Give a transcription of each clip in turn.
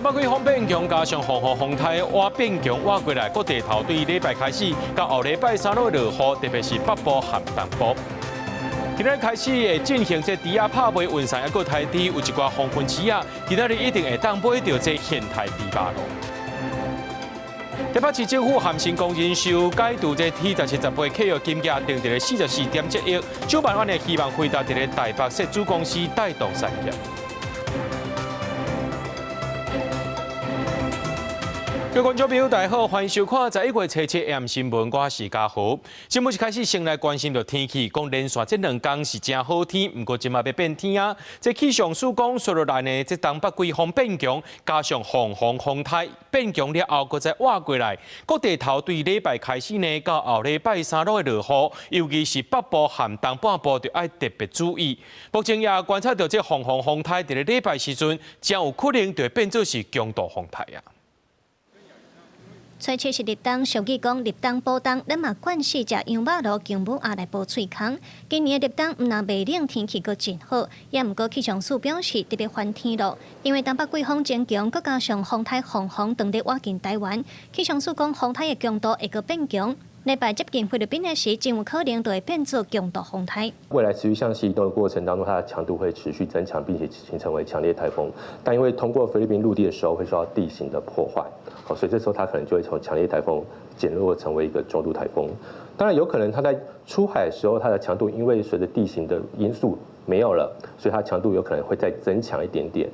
東北季風變強，加上風雨風台倚變強倚過來，各地頭對禮拜開始到後禮拜三落落雨，特別是北部和東部。今仔日開始會進行這豬仔拍賣運送，抑閣台豬有一寡黃昏市啊，今仔日一定會當買著這現代豬肉囉。台北市政府函成功認收解除這 T 十七十八契約金額定佇咧44.7億，9萬元的希望輝達佇咧台北設子公司帶動產業。各位觀眾朋友，大家好，歡迎收看11月初七 AM 新聞，我是嘉豪。新聞一開始先來關心著天氣，講連續這兩工是誠好天，毋過這馬欲變天啊。這氣象署講，紲落來呢，這東北季風變強，加上黃風風台變強了後，閣再倚過來，各地頭對禮拜開始呢，到後禮拜三攏會落雨，尤其是北部和東半部，就愛特別注意。目前也觀察著這黃風風台佇咧禮拜時陣，誠有可能就會變做是強度風台啊。初七是立冬，俗語講立冬補冬，咱嘛慣勢食羊肉爐、薑母鴨來補喙空。今年的立冬毋但袂冷，天氣閣真好，也毋過氣象署表示特別煩天咯，因為東北季風增強，閣加上風台黃風當咧倚近台灣，氣象署講風台的強度會閣變強。禮拜接近菲律賓的時，真有可能就會變做強度風台。未來持續向西移動的過程當中，它的強度會持續增強，並且形成為強烈颱風。但因為通過菲律賓陸地的時候，會受到地形的破壞，好，所以這時候它可能就會從強烈颱風減弱成為一個中度颱風。當然有可能它在出海的時候，它的強度因為隨着地形的因素沒有了，所以它強度有可能會再增強一點點。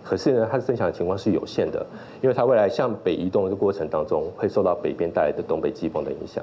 可是呢，它增強的情況是有限的，因為它未來向北移動的過程當中，會受到北邊帶來的東北季風的影響。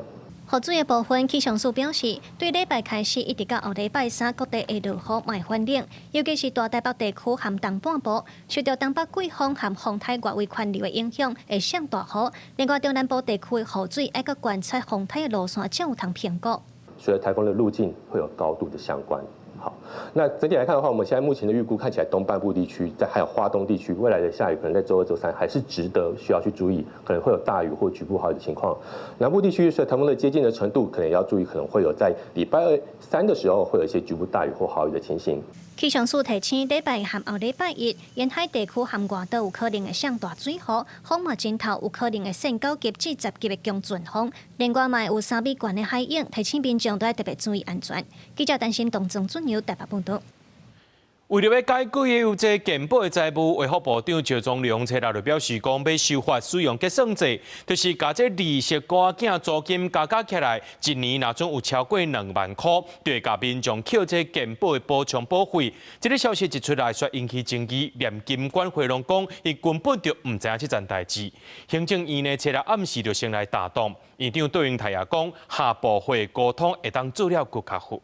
雨水的部分，氣象署表示，對禮拜開始一直到後禮拜三，各地會落雨，嘛會寒冷，尤其是大台北地區和東半部，受著東北季風和風台外圍環流的影響，會上大雨。另外，中南部地區的雨水愛閣觀察風台的路線，才有通評估。隨著颱風的路徑會有高度的相關。好，那整體來看的話，我們現在目前的預估看起來，東半部地區在還有花東地區，未來的下雨可能在週二、週三還是值得需要去注意，可能會有大雨或局部豪雨的情況。南部地區隨著颱風的接近的程度，可能也要注意，可能會有在禮拜二、三的時候會有一些局部大雨或豪雨的情形。氣象署提醒，禮拜和後禮拜一，沿海地區和外島有可能會上大水雨，風嘛真透，有可能會升9級至10級的強陣風。另外，嘛有3米懸的海湧，提醒民眾都愛特別注意安全。記者陳新東、曾俊友台北報導。為著欲解決這健保的債務，衛福部長趙宗龍初六就表示講，欲修法使用結算制，就是共這利息、孤仔租金加加起來，一年若準有超過2萬箍，就會共民眾扣這健保的補充保費。這个消息一出來，煞引起爭議，連金管會攏講，伊根本就毋知影這層代誌。行政院呢，初六暗時就先來打斷，院長卓榮泰也講，下部會溝通會當做了閣較好。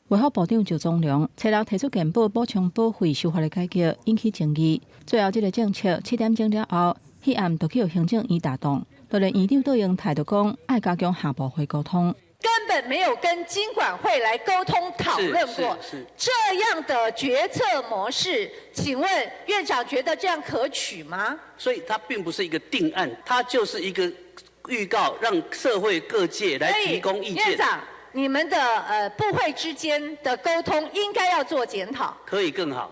衛福部長趙宗龍初六提出健保補充保費修法的改革，引起爭議。最後，這个政策7點鐘了後，彼暗就去予行政院打斷。就連院長卓榮泰就講，愛加強下部會溝通。根本沒有跟金管會來溝通討論過，這樣的決策模式，請問院長覺得這樣可取嗎？所以，它並不是一個定案，它就是一個預告，讓社會各界來提供意見。院長，你們的部會之間的溝通應該要做檢討，可以更好。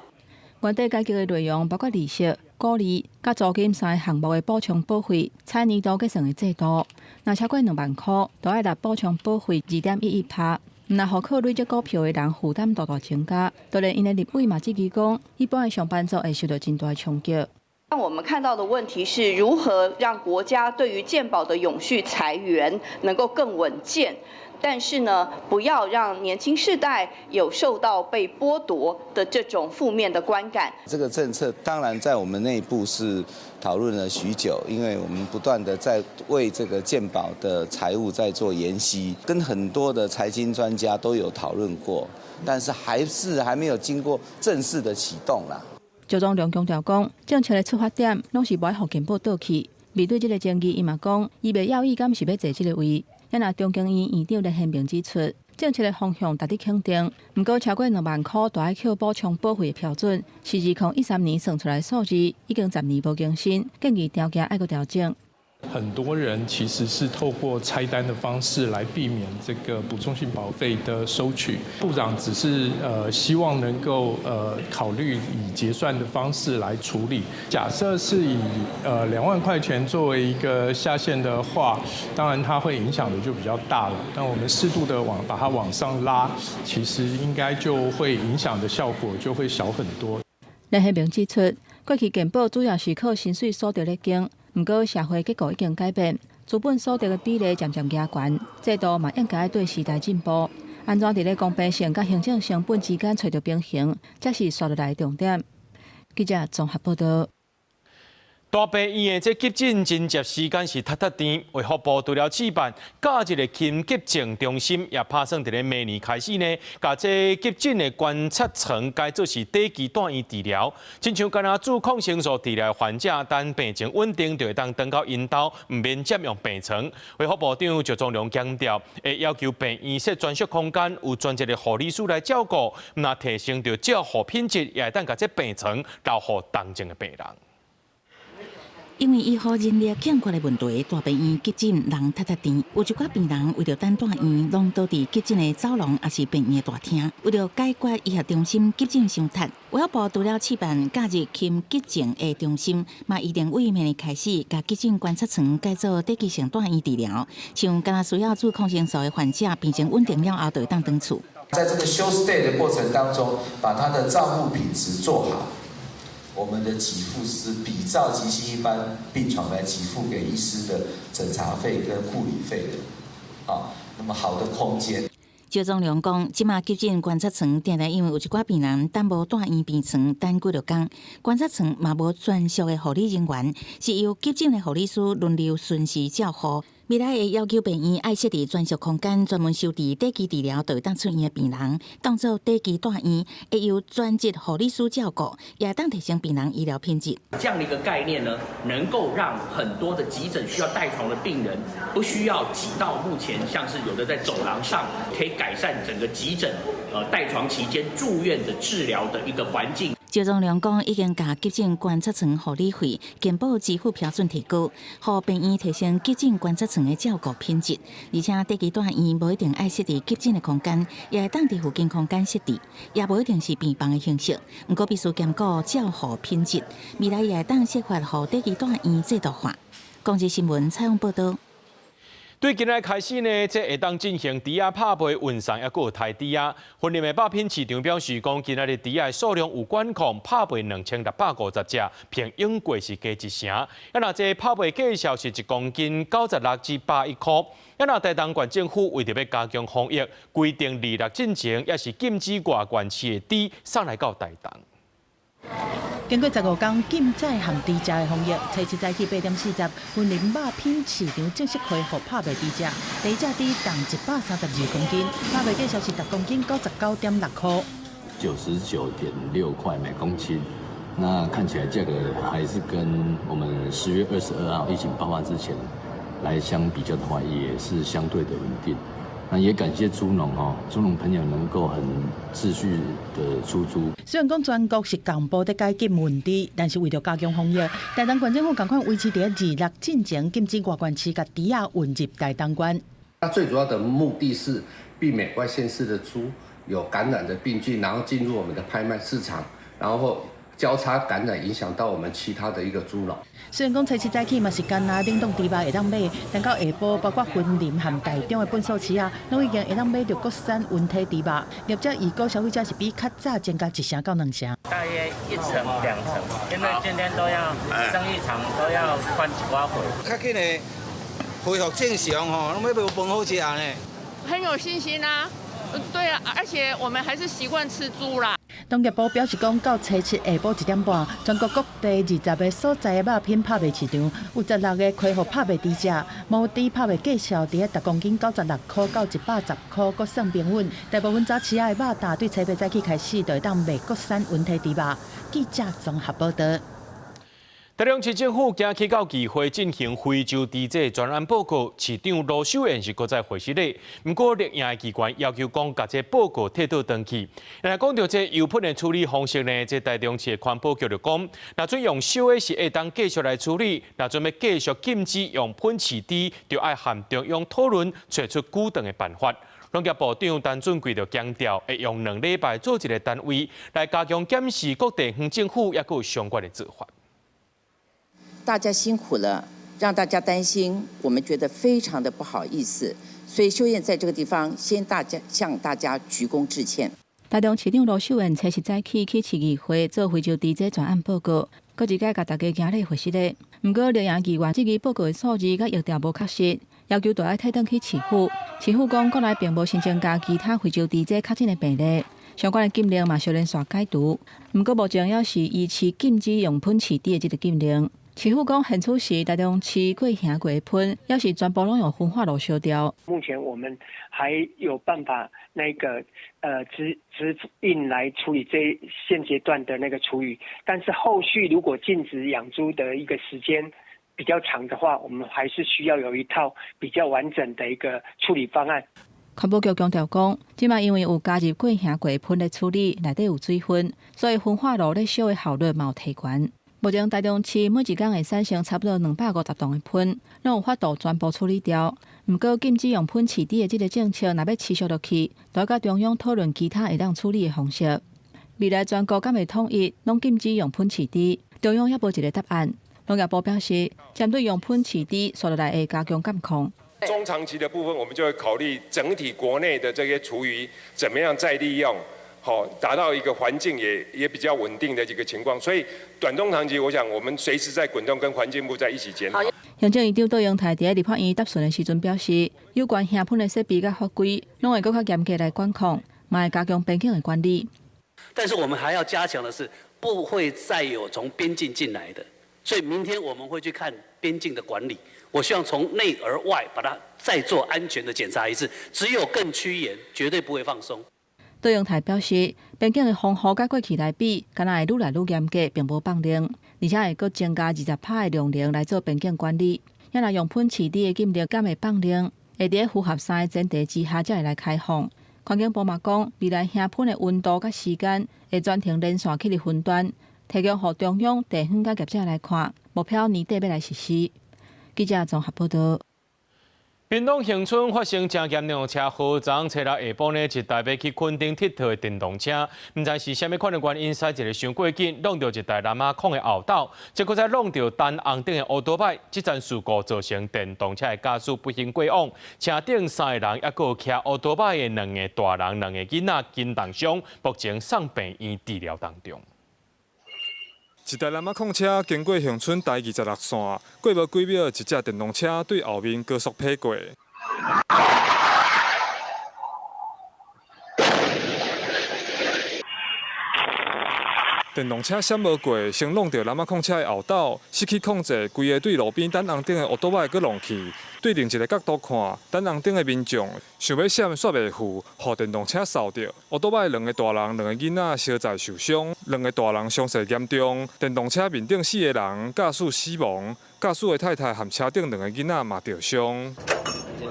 原底改革的內容包括利息、股利、佮租金三个項目的補充保費，採年度計算的制度。若超過2萬箍，就愛納補充保費2.11%。毋但予靠累積股票的人負擔大大增加，就連𪜶的立委嘛質疑講，一般的上班族會受著真大的衝擊。那我們看到的問題是如何讓國家對於健保的永續財源能夠更穩健，但是呢，不要讓年輕世代有受到被剝奪的這種負面的觀感。這個政策當然在我們內部是討論了許久，因為我們不斷的在為這個健保的財務在做研析，跟很多的財經專家都有討論過，但是還是還沒有經過正式的啟動啦。趙宗龍強調講，政策的出發點攏是無愛予健保倒去。面對這个爭議，伊嘛講，伊袂猶豫敢是欲坐這个位。也若中經院院長連憲明指出，政策的方向值得肯定。毋過超過2萬箍就愛扣補充保費的標準，是2013年算出來的數字，已經10年無更新，建議條件愛閣調整。很多人其實是透過拆單的方式來避免這個補充性保費的收取。部長只是希望能夠考慮以結算的方式來處理。假設是以2萬塊錢作為一個下限的話，當然它會影響的就比較大了。但我們適度的把它往上拉，其實應該就會影響的效果就會小很多。連煒明指出，過去健保主要是靠薪水所得來經，毋過社會結構已經改變，資本所得的比例漸漸加懸，制度嘛應該對時代進步。按怎佇咧公平性佮行政成本之間揣著平衡，才是紲落來的重點。記者綜合報道。大病院的這急診診接時間是窒窒甜，衛福部除了試辦加一個輕急症中心，也拍算佇咧明年開始呢，共這急診的觀察床改做是短期住院治療，親像敢若注抗生素治療的患者，等病情穩定就會當轉到𪜶兜，毋免佔用病床。衛福部長石宗龍強調，會要求病院設專屬空間，有專職的護理師來照顧，毋但提升著照護品質，也會當共這病床留予重症的病人。因為醫護人力欠缺的問題，大病院急診人窒窒甜，有一寡病人為著等住院，攏倒佇急診的走廊，抑是病院的大廳。為著解決醫學中心急診傷窒，衛福部除了試辦加入輕急症的中心，嘛預定對明年開始，共急診觀察床改做短期性住院治療，像敢若需要注抗生素的患者，病情穩定了後，就會當轉厝。在這個 short stay 的過程當中，把他的照護品質做好。我們的給付是比照急性一般病床來給付給醫師的診查費跟護理費的，啊，那麼好的空間。石宗龍講，這馬急診觀察床，定定因為有一寡病人等無住院病床等幾落工，觀察床嘛無專屬的護理人員，是由急診的護理師輪流巡視照護。未來會要求病院愛設置專屬空間，專門收治短期治療就會當出院的病人，當做短期住院，會由專職護理師照顧，也當提升病人醫療品質。這樣的一個概念呢，能夠讓很多的急診需要帶床的病人，不需要擠到目前像是有的在走廊上，可以改善整個急診帶床期間住院的治療的一個環境。石宗龍講，已經共急診觀察床護理費、健保支付標準提高，予病院提升急診觀察床的照顧品質，而且短期住院無一定愛設置急診的空間，也會當佇附近空間設置，也無一定是病房的形式。毋過必須兼顧照護品質，未來也會當設法予短期住院制度化。公視新聞採訪報道。對今仔開始呢，這會當進行豬仔拍賣運送，抑閣有刣豬仔。雲林的肉品市場表示講，今仔日豬仔的數量有管控，拍賣2650隻，平均過是加一成。啊，若這拍賣價數是1公斤96至110塊。啊，若台東縣政府為著欲加強防疫，規定26進前，也是禁止外縣市的豬送來到台東。經過15天禁載和豬隻的防疫，初七早起8點40，雲林肉品市場正式開放拍賣豬隻。第一隻豬重132公斤，拍賣價數是10公斤99.6塊。 99.6塊每公斤，那看起來價格還是跟我們10月22號疫情爆發之前來相比較的話，也是相對的穩定。那也感謝豬農哦，豬農朋友能夠很持續的出豬。雖然講全國是同步佇解禁運豬，但是為著加強防疫，台東縣政府仝款維持佇26進前禁止外縣市共豬仔運入台東縣。那最主要的目的是避免外縣市的豬有感染的病菌，然後進入我們的拍賣市場，然後交叉感染，影響到我們其他的一個豬農。雖然講初七早起嘛是干焦冷凍豬肉會當買，但到下晡包括雲林和台中的糞掃市啊，攏已經會當買著國產溫體豬肉。業者預估消費者是比較早增加1成到2成。大約一成兩成，因為今天都要生意場都要換一寡貨。較緊的恢復正常吼，攏欲無飯好食呢。很有信心啊！對啊，而且我們還是習慣吃豬啦。農業部表示講，到初七下晡1點半，全國各地20個所在的肉品拍賣市場，有16個開放拍賣豬隻，母豬拍賣價數佇10公斤96塊到110塊，閣算平穩。大部分早市仔的肉檔對初八早起開始就會當賣國產溫體豬肉。記者綜合報道。台中市政府今去到議會進行非洲豬這專案報告，市長盧秀燕是閣再回釋咧。毋過綠營的機關要求講，共這報告退倒轉去。若講著這油噴的處理方式呢，這台中市的環保局就講，若準用燒的是會當繼續來處理，若準欲繼續禁止用噴飼豬，就愛和中央討論，揣出久長的辦法。農業部長陳俊貴就強調，會用2禮拜做一個單位來加強檢視各地方政府抑閣有相關的做法。大家辛苦了，讓大家擔心，我們覺得非常的不好意思，所以秀燕在這個地方先大家向大家鞠躬致歉。台中市長盧秀燕初七早起去市議會做非洲豬這專案報告，閣一擺共大家行禮回釋咧。毋過綠營議員質疑報告的數字佮疫調無確實，要求著愛退轉去市府。市府講國內並無新增加其他非洲豬這確診的病例，相關的禁令嘛小連續解除。毋過目前猶是維持禁止用噴飼豬的這个禁令。市府講，現此時台中市過行過的噴，猶是全部攏用焚化爐燒掉。目前我們還有辦法，那個指引來處理這現階段的那個廚餘，但是後續如果禁止養豬的一個時間比較長的話，我們還是需要有一套比較完整的一個處理方案。環保局強調講，這擺因為有加入過行過噴咧處理，內底有水分，所以焚化爐咧燒的效率嘛有提懸。目前台中市每一工會產生差不多250棟的噴，攏有法度全部處理掉。毋過禁止用噴飼豬的這个政策，若欲持續落去，著愛佮中央討論其他會當處理的方式。未來全國敢會統一攏禁止用噴飼豬，中央猶無一个答案。農業部表示，針對用噴飼豬，紲落來會加強監控。中長期的部分，我們就會考慮整體國內的這些廚餘怎麼樣再利用。好，達到一個環境也比較穩定的這個情況，所以短中長期，我想我們隨時在滾動，跟環境部在一起檢討。行政院長卓榮泰佇立法院答詢的時陣表示，有關興噴的設備佮法規，攏會閣較嚴格來管控，嘛會加強邊境的管理。但是我們還要加強的是，不會再有從邊境進來的，所以明天我們會去看邊境的管理。我希望從內而外把它再做安全的檢查一次，只有更趨嚴，絕對不會放鬆。卓榮泰表示，邊境的防護佮過去來比，敢若會愈來愈嚴格，並無放寬，而且會閣增加20%的量能來做邊境管理。抑若用噴飼豬的禁令敢會放寬，會佇符合三个前提之下才會來開放。環境部嘛講，未來興噴的溫度佮時間會全程連線去佇雲端，提供予中央、地方佮業者來看，目標年底欲來實施。記者綜合報導。屏東恆春發生誠嚴重的車禍，昨昏初六下晡呢，一台欲去墾丁𨑨迌的電動車，毋知是啥物款的原因，駛一个傷過緊，挵著一台南亞控的後斗，結果再挵著等紅燈的烏多擺，這場事故造成電動車的駕駛不幸過往，車頂三个人，抑閣有騎烏多擺的兩个大人、兩个囡仔，均重傷，目前送病院治療當中。一台南亞控車經過恆春台26線，過無幾秒，一隻電動車對後面高速撇過。電動車閃無過，先挵著南亞控車的後斗，失去控制，規个對路邊等紅燈的烏多擺閣挵去。對另一个角度看，等紅燈的民眾想欲閃煞袂赴，予電動車掃著。烏多擺兩个大人、兩个囡仔相載受傷，兩个大人傷勢嚴重。電動車面頂四个人駕駛死亡，駕駛的太太和車頂兩个囡仔嘛著傷。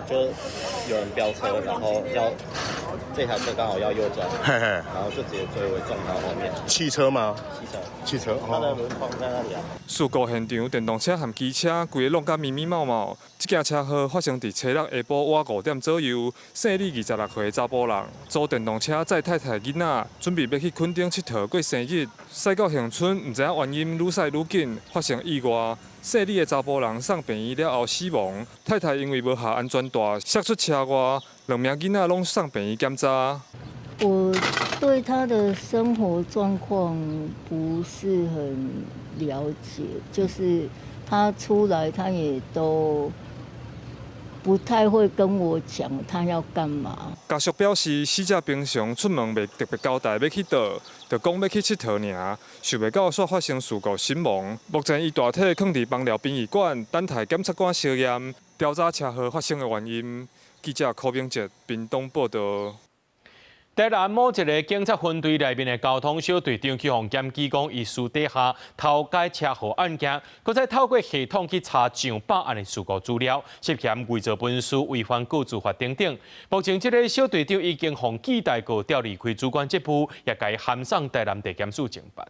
就有人飆車，然後要這台車剛好要右轉，然後就直接追尾撞到後面。汽車嗎？汽車。汽車。它的輪框在那裡啊。事故現場，電動車和機車規个弄甲密密麻麻。這件車禍發生佇初六下晡晚5點左右，姓李26歲查埔人，租電動車載太太囡仔，準備欲去墾丁𨑨迌過生日，駛到恆春，毋知影原因，愈駛愈緊，發生意外。姓李的查埔人送病院了後死亡，太太因為無下安全帶，摔出車外，兩名囡仔攏送病院檢查。我對他的生活狀況不是很了解，就是他出來，他也都不太會跟我講他要幹嘛。家屬表示，死者平常出門袂特別交代欲去佗，就講欲去𨑨迌爾，想袂到煞發生事故身亡。目前伊大體囥佇枋寮殯儀館，等待檢察官相驗調查車禍發生的原因。記者柯明哲屏東報導。台南某一个警察分队內面的交通小隊長去予檢舉講，伊私底下偷改車禍案件，閣再透過系統去查上百案的事故資料，涉嫌偽造文書、違反告知法等等。目前這个小隊長已經予記大過調離開主管職務，也共伊函送台南地檢署偵辦。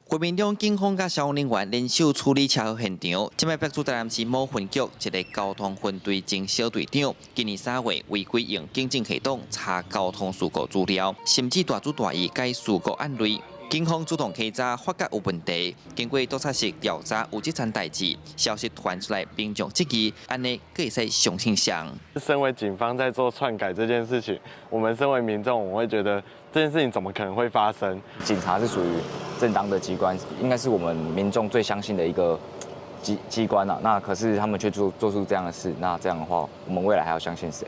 國民黨警方佮消防人員聯手處理車禍現場，這擺北出台南市某分局一个交通分隊前小隊長，今年3月違規用警政系統查交通事故資料，甚至大主大意改事故案例。警方主動稽查，發覺有問題，經過督察室調查有這層代誌，消息傳出來，民眾質疑，按呢閣會使相信誰？身為警方在做篡改這件事情，我們身為民眾，我會覺得這件事情怎麼可能會發生？警察是屬於正當的機關，應該是我們民眾最相信的一個機關啊。那可是他們卻做出這樣的事，那這樣的話，我們未來還要相信誰？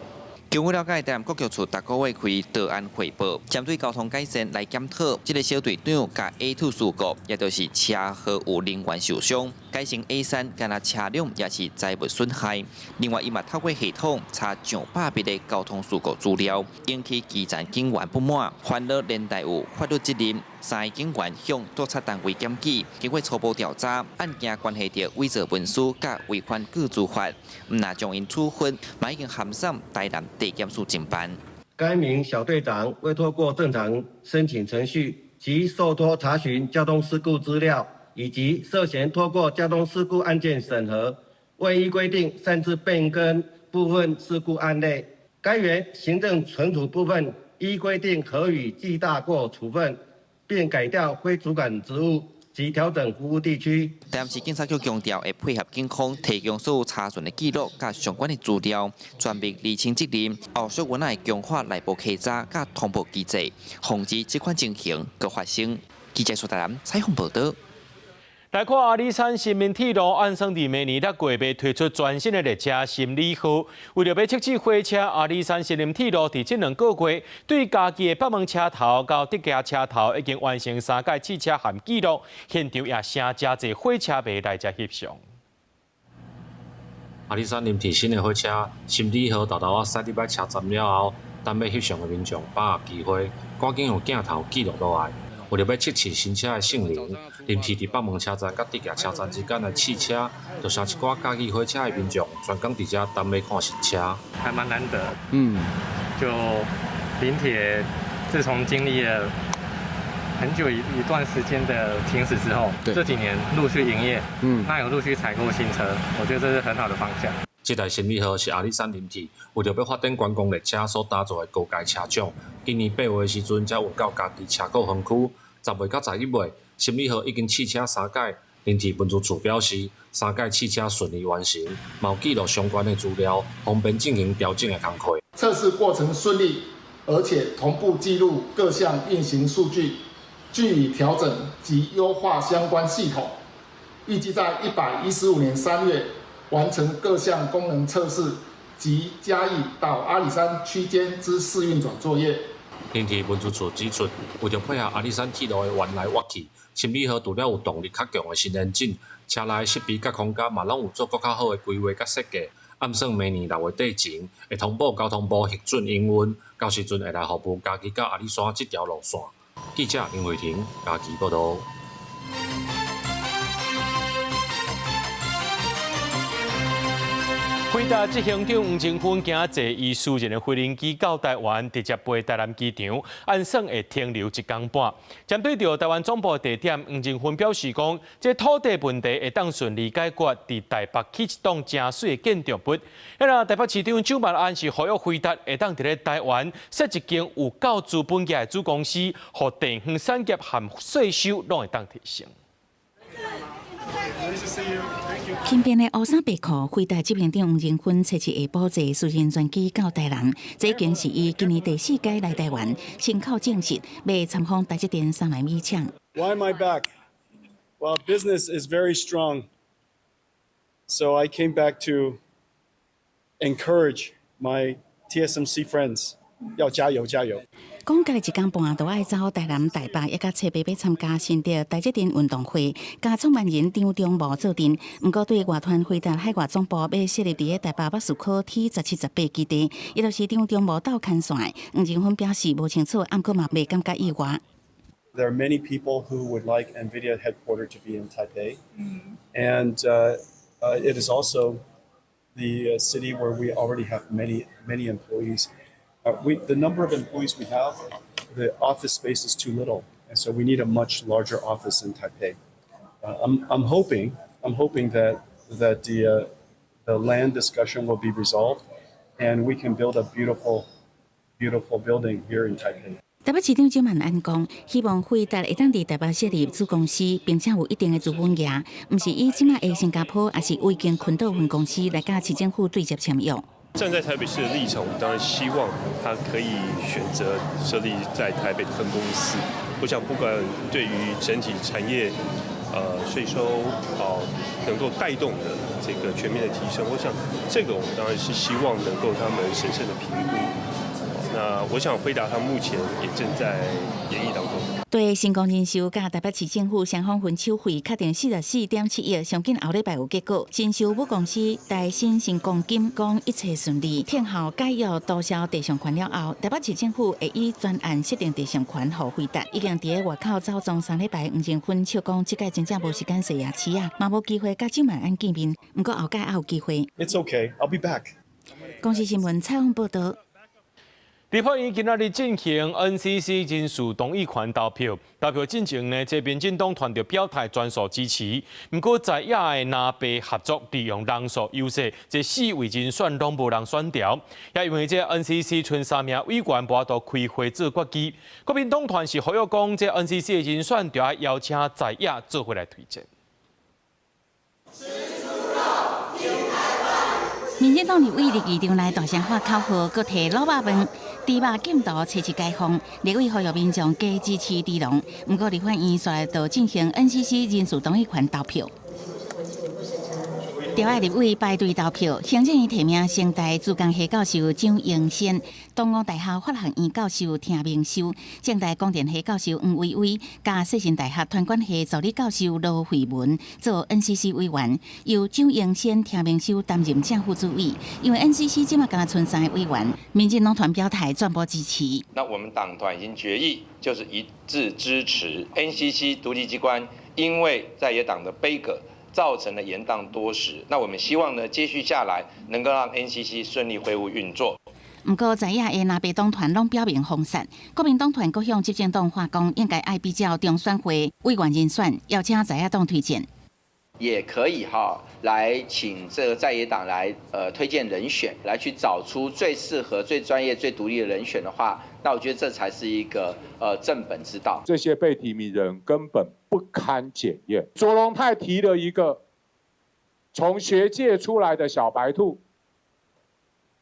據我了解，台南國局處逐個月開道安匯報，針對交通改善來檢討。這个小隊長共 A2 事故，也就是車禍有人員受傷，改成 A3，干焦車輛抑是財物損害。另外，伊嘛透過系統查上百筆的交通事故資料，引起基層警員不滿，煩惱連帶有法律責任。三个警員向督察單位檢舉，經過初步調查，案件關係著偽造文書佮違反告知法，毋但將𪜶處分，嘛已經函送台南地檢署偵辦。該名小隊長未透過正常申請程序及受託查詢交通事故資料，以及涉嫌透過交通事故案件審核，未依規定擅自變更部分事故案例，該員行政懲處部分依規定可予記大過處分，並改調非主管職務及調整服務地區。台南市警察局強調，會配合警方提供所有查詢的記錄佮相關的資料，全面釐清責任。後續阮會強化內部稽查佮通報機制，防止這款情形閣發生。記者蘇台南採訪報導。來看阿里山森林鐵路，按算佇明年6月欲推出全新的列車心理號。為著欲測試火車，阿里山森林鐵路佇這兩個月對嘉義的北門車頭到竹崎車頭已經完成三擺試車和記錄，現場也誠濟火車迷來遮翕相。阿里山林鐵新的火車心理號沓沓仔駛入來車站了後，等欲翕相的民眾把握機會，趕緊用鏡頭記錄落來。為著欲測試新車的性能，林鐵佇北門車站佮竹崎車站之間來試車，就捎一寡嘉義火車的民眾，專工佇遮等欲看新車。還蠻難得。就林鐵自從經歷了很久一段時間的停止之後，這幾年陸續營業，那有陸續採購新車，我覺得這是很好的方向。這台心理號是阿里山林鐵為著欲發展觀光列車所打造的高階車種，今年8月的時陣才運到嘉義車庫分區。10月到11月，心理號已經試車三擺，林鐵運輸處表示，三擺試車順利完成，嘛有記錄相關的資料，方便進行調整的工課。測試過程順利，而且同步記錄各項運行數據，據以調整及優化相關系統。預計在115年3月完成各項功能測試及嘉義到阿里山區間之試運轉作業。林鐵運輸處指出，為著配合阿里山鐵路的彎來彎去，心理號除了有動力較強的新引擎，車內設備佮空間嘛攏有做閣較好的規劃佮設計。按算明年6月底前會通報交通部核准營運，到時陣會來服務嘉義到阿里山這條路線。記者林慧婷嘉義報導。輝達執行長黃仁勳今仔坐伊私人的飛行機到台灣，直接飛台南機場，按算會停留一工半。針對著台灣總部地點，黃仁勳表示講，這土地問題會當順利解決，佇台北起一棟誠媠的建築物。彼台北市長蔣萬安是呼籲輝達會當佇咧台灣設一間有夠資本額的子公司，予地方產業和稅收攏會當提升。輕便的烏衫白褲，輝達執行長黃仁勳初七下晡坐私人專機到台南，這已經是伊今年第四擺來台灣，親口證實欲參訪台積電三奈米廠。 Why am I back? Well, business is very strong, so I came back to encourage my TSMC friends. 要加油加油！講家己一工半都愛走台南、台北，抑佮車伯欲參加新竹台積電運動會，佮創辦人張忠謀做陣。毋過對外傳輝達海外總部欲設立佇台北北士科 T 17、18基地，伊就是張忠謀鬥牽線。黃仁勳表示無清楚，毋過嘛袂感覺意外。 There are many people who would like NVIDIA headquarters to be in Taipei, and it is also the city where we already have many, many employees. The number of employees we have, the office space is too little, and so we need a much larger office in Taipei. I'm hoping that the land discussion will be resolved, and we can build a beautiful, beautiful building here in Taipei. 台北市長蔣萬安講，希望輝達會當佇台北設立子公司，並且有一定的資本額，毋是以這馬的新加坡抑是維京群島分公司來佮市政府對接簽約。站在台北市的立場，我們當然希望他可以選擇設立在台北的分公司。我想，不管對於整體產業、稅收啊，能夠帶動的這個全面的提升，我想這個我們當然是希望能夠他們審慎的評估。那我想輝達他目前也正在研議當中。對成功人壽佮台北市政府雙方分手費確定44.7億，上緊後禮拜有結果。人壽母公司台新成功金講一切順利，聽候解約注銷地上權了後，台北市政府會以專案設定地上權予輝達。已經佇咧外口走傱三禮拜，黃仁勳笑講，這擺真正無時間洗牙齒啊，嘛無機會佮蔣萬安見面。毋過後擺猶有機會。 It's okay, I'll be back. 公視新聞採訪報導。立法院今仔日進行 NCC 人事同意權投票，投票進前呢，這民進黨團就表態全數支持。毋過在野的藍白合作利用人數優勢，這四位人選攏無人選著。也因為這 NCC 賰三名委員無法度開會做決議，國民黨團是呼籲講，這 NCC 的人選著愛邀請在野做伙來推薦。民進黨立委佇議場內大聲喊口號，閣提滷肉飯、豬肉禁毒、初七解封，立委呼籲民眾加支持豬農。毋過立法院煞來就進行 NCC 人事同意權投票。著愛立委排隊投票，行政院提名成大資工系教授蔣英仙、東吳大學法學院教授聽明修、政大廣電系教授黃維偉，佮世新大學傳管系助理教授羅惠文做 NCC 委員，由蔣英仙、聽明修擔任正副主委。因為 NCC 這馬干焦賰三個委員，民進黨團表態全部支持。那我們黨團已經決議，就是一致支持 NCC 獨立機關，因為在野黨的杯葛，造成了延宕多時，那我們希望呢，接續下來能夠讓 NCC 順利恢復運作。毋過在野的藍白黨團攏表明封殺，國民黨團閣向執政黨喊講，應該愛比照中選會委員人選，邀請在野黨推薦。也可以哈，來請這個在野黨來推薦人選，來去找出最適合、最專業、最獨立的人選的話，那我覺得這才是一個正本之道。這些被提名人根本不堪檢驗。卓榮泰提了一個從學界出來的小白兔，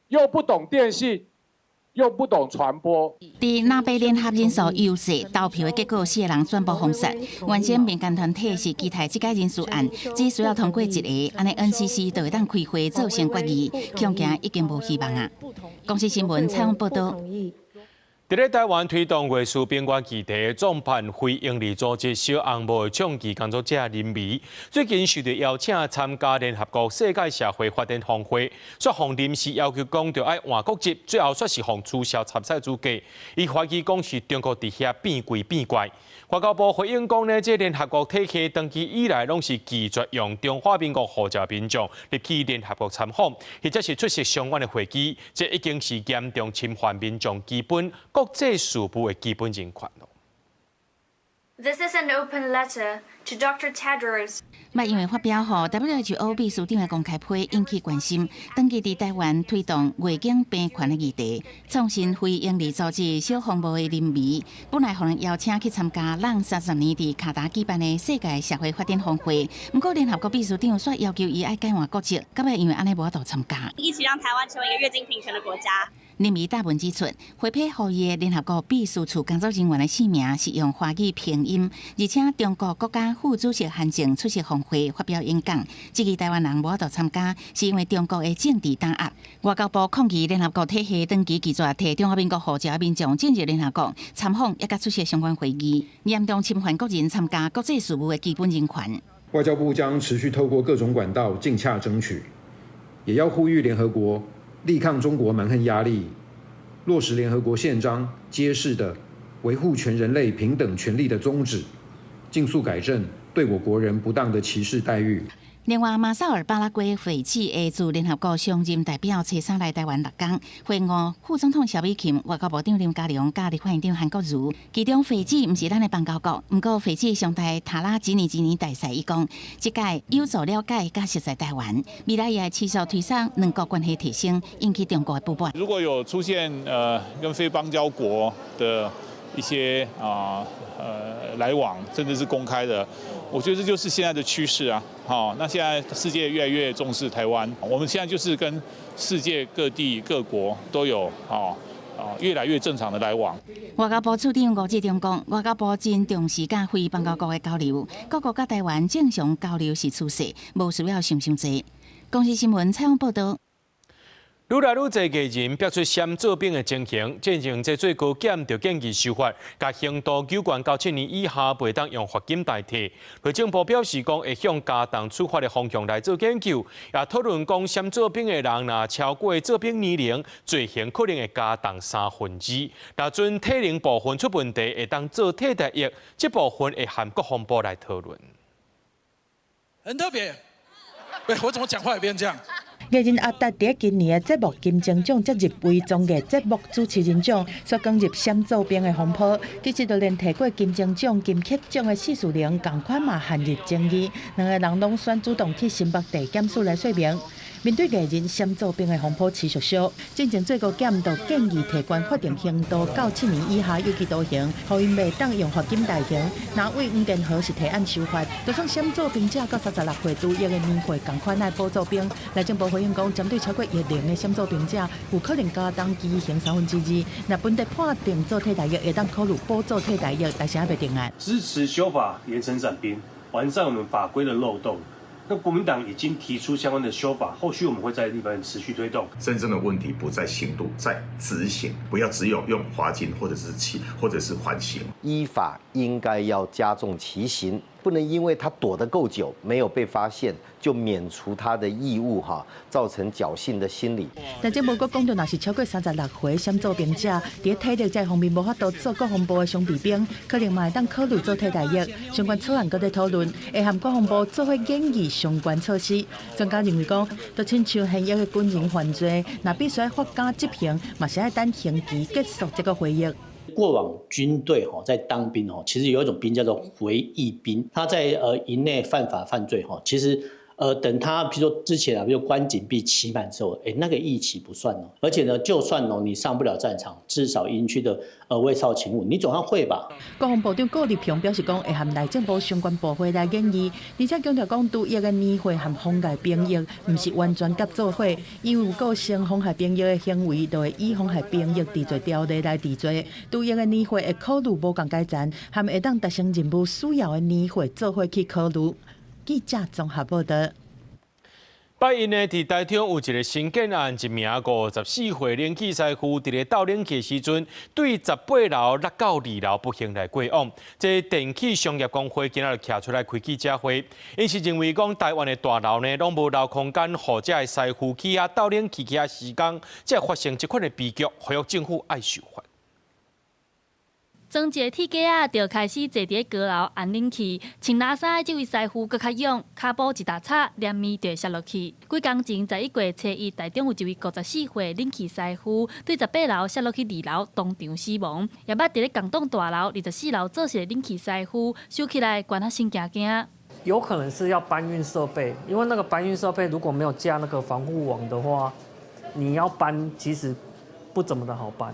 又不懂電信，又不懂傳播。佇藍白聯合人數優勢投票的結果，四個人全部封殺。原先民間團體是期待這個人事案只需要通過一个，按呢 NCC 就會當開會做成決議，恐驚已經無希望啊。公視新聞採訪報導。佇咧台灣推動月事平權議題創辦非營利組織小紅帽的創意工作者林薇，最近受到邀請參加聯合國世界社會發展峰會，煞予臨時要求講著愛換國籍，最後煞是予取消參賽資格。伊懷疑講是中國佇遐變鬼變怪。外交部回應講呢，這聯合國體系長期以來攏是拒絕用中華民國護照民眾入去聯合國參訪，或者是出席相關的會議，這已經是嚴重侵犯民眾基本國際事務的基本人權。 This is an open letter to Dr. Tedros. 捌因為發表予 WHO 秘書長的公開批引起關心，長期佇台灣推動月經平權的議題，創新非營利組織小紅帽的林薇，本來予人邀請去參加人30年佇卡達舉辦的世界社會發展峰會，毋過聯合國秘書長煞要求伊愛改換國籍，到尾因為按呢無法度參加。一起讓台灣成為一個月經平權的國家。林宜答文指出，回批予伊的聯合國秘書處工作人員的姓名是用華語拼音，而且中國國家副主席韓正出席峰會發表演講，質疑臺灣人無法度參加，是因為中國的政治打壓。外交部抗議聯合國體系長期拒絕提中華民國護照的民眾進入聯合國參訪，抑佮出席相關會議，嚴重侵犯國人參加國際事務的基本人權。外交部將持續透過各種管道盡洽爭取，也要呼籲聯合國力抗中國蠻橫壓力，落實聯合國憲章揭示的維護全人類平等權利的宗旨，盡速改正對我國人不當的歧視待遇。另外，馬紹爾巴拉圭會議的駐聯合國常任代表初三來臺灣6工，會晤副總統蕭美琴、外交部長林佳龍、佮立法院長韓國瑜。其中，斐濟毋是咱的邦交國，毋過斐濟上台塔拉吉尼吉尼大使伊講，這屆有助了解佮熟悉臺灣，未來也會持續推動兩國關係提升，引起中國的不滿。如果有出現跟非邦交國的一些來往，甚至是公開的，我覺得這就是現在的趨勢啊！好，那現在世界越來越重視台灣，我們現在就是跟世界各地各國都有越來越正常的來往。外交部次長吳志忠講，外交部真重視佮非邦交國的交流，各國佮臺灣正常交流是趨勢，無需要想傷濟。公視新聞採訪報導。愈來愈濟藝人逼出閃做兵的情形，進前這最高檢就建議修法，共刑度糾懸到7年以下，袂當用罰金代替。內政部表示講，會向加重處罰的方向來做研究，也討論講閃做兵的人若超過做兵年齡，罪刑可能會加重2/3。若準體能部分出問題，會當做替代役，這部分會和國防部來討論。很特別，喂，我怎麼講話也變這樣？藝人阿達佇今年的節目金鐘獎接入圍綜藝節目主持人獎，煞捲入閃做兵的風波。其實就連提過金鐘獎、金曲獎的薛仕凌，仝款嘛陷入爭議。兩个人攏選主動去新北地檢署來說明。面對藝人閃做兵的風波持續燒，進前最高檢就建議提懸法定刑度到7年以下有期徒刑，予𪜶袂當用罰金代刑。若為黃健和是提案修法，就算閃做兵者到36歲除役的年歲仝款愛補做兵。內政部回應講，針對超過役齡的閃做兵者，有可能加重其刑2/3。若本地判定做替代役，會當考慮補做替代役，但是猶未定案。支持修法嚴懲傘兵，完善我們法規的漏洞。那國民黨已經提出相關的修法，後續我們會在立法院持續推動。真正的問題不在刑度，在執行，不要只有用罰金或者是期或者是緩刑。依法應該要加重其刑，不能因為他躲得夠久，沒有被發現，就免除他的義務哈，造成僥倖的心理。內政部閣講著，若是超過36歲閃做兵者，佇體力這方面無法度做國防部的常備兵，可能嘛會當考慮做替代役。相關草案閣咧討論，會和國防部做伙研議相關措施。專家認為講，就親像現役的軍人犯罪，若必須罰加執行，嘛是愛等刑期結束才閣回役。過往軍隊吼在當兵吼，其實有一種兵叫做回役兵，他在營內犯法犯罪吼，其實等他，比如說之前啊，比如關禁閉期滿之後，那個役期不算哦。而且呢，就算哦你上不了戰場，至少營區的衛哨勤務，你總要會吧？國防部長顧立雄表示講，會和內政部相關部會來研議，而且強調講，除役的年歲和妨礙兵役，毋是完全佮做伙，因為有構成妨害兵役的行為，就會依妨害兵役治罪條例來治罪。除役的年歲會考慮無仝解層，和會當達成任務需要的年歲做伙去考慮。記者綜合報導。拜一呢，佇台中有一个新建案，一名54歲冷氣師傅佇咧鬥冷氣時陣，對18樓落到2樓不幸來過往。這電器商業公會今仔日徛出來開記者會，𪜶是認為講台灣的大樓呢，攏無留空間，予這个師傅去遐鬥冷氣去遐時間，才會發生這款的悲劇，呼籲政府愛修法。裝一个鐵架仔，就開始坐佇高樓按冷氣，穿藍衫的這位師傅閣較勇，跤步一踏踩，連面就會摔落去。幾工前11月初一，台中有一位54歲冷氣師傅，對18樓摔落去2樓，當場死亡。也捌佇咧仝棟大樓24樓做事的冷氣師傅，收起來關啊心驚驚。有可能是要搬運設備，因為那個搬運設備如果沒有架那個防護網的話，你要搬其實不怎麼的好搬。